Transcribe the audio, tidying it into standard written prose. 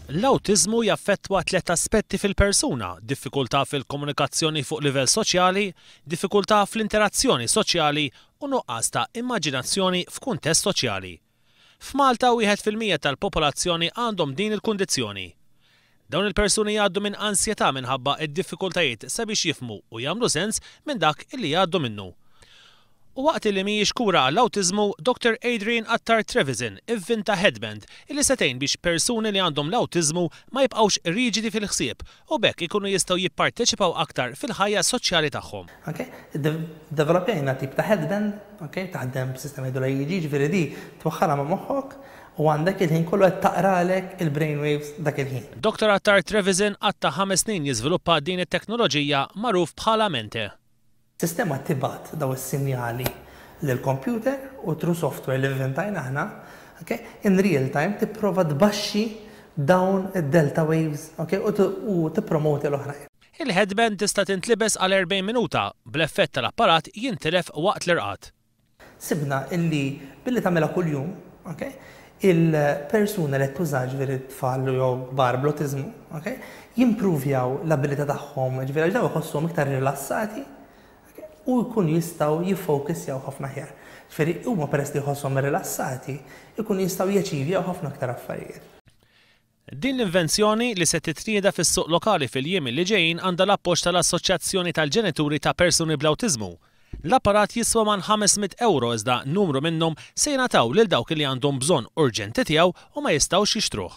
L-awtiżmu jaffettwa tlett aspetti fil-persuna, diffikultà fil-komunikazzjoni fuq livell soċjali, diffikultà fl-interazzjoni soċjali u nuqqas ta' immaġinazzjoni f'kuntest soċjali. F'Malta 1% tal-popolazzjoni għandhom din il-kundizzjoni. Dawn il-persuni jgħaddu minn ansjetà minħabba d-diffikultajiet sabiex jifhmu u jagħmlu sens minn dak illi jgħaddu minnu. U waqt illi mhijiex kura għall-awtiżmu, Doctor Adrian Attard Trevisan ivvinta headband illi se tgħin biex persuni li għandhom l-awtiżmu ma jibqgħux riġidi fil-ħsieb u b'hekk ikunu jistgħu jipparteċipaw aktar fil-ħajja soċjali tagħhom. Ok, iddevelopjajna tip ta' headband, ok, taħdem b'sistema jgħidulha EEG, jiġifieri di twaħħalha ma' moħħok u għandek il-ħin kollu qed taqralek il-brain waves dak il-ħin. Doctor Attard Trevisan qatta' ħames snin jiżviluppa din it-teknoloġija magħruf bħala Mente. Sistema tibgħat daw is-sinjali lill-computer u through software li vvintajna aħna, ok, in real time tipprova tbaxxi dawn id-delta waves, ok, u tippromoti l-oħrajn. Il-headband tista' tintlibes għal 40 minuta, bl-effett tal-apparat jintilef waqt l-irqad. Sibna illi billi tagħmilha kuljum, ok, il-persuna li qed tuża, ġifieri tfal jew kbar bl-awtiżmu, ok, jimpruvjaw l-abilità tagħhom, ġifieri għax dawn iħossuhom iktar rilassati, ok, u jkunu jistgħu jiffowkisjaw ħafna aħjar. Ġifieri huma peress li jħossuhom rilassati, ikunu jistgħu jaċivjaw ħafna aktar affarijiet. Din l-invenzjoni, li se titnieda fis-suq lokali fil-jiem li ġejjin għandha l-appoġġ tal-Assoċjazzjoni tal-Ġenituri ta' Persuni bl-Awtiżmu. L-apparat jiswa mal-500 ewro iżda numru minnhom se jingħataw lil dawk li għandhom bżonn urġenti tiegħu u ma jistgħux jixtruh.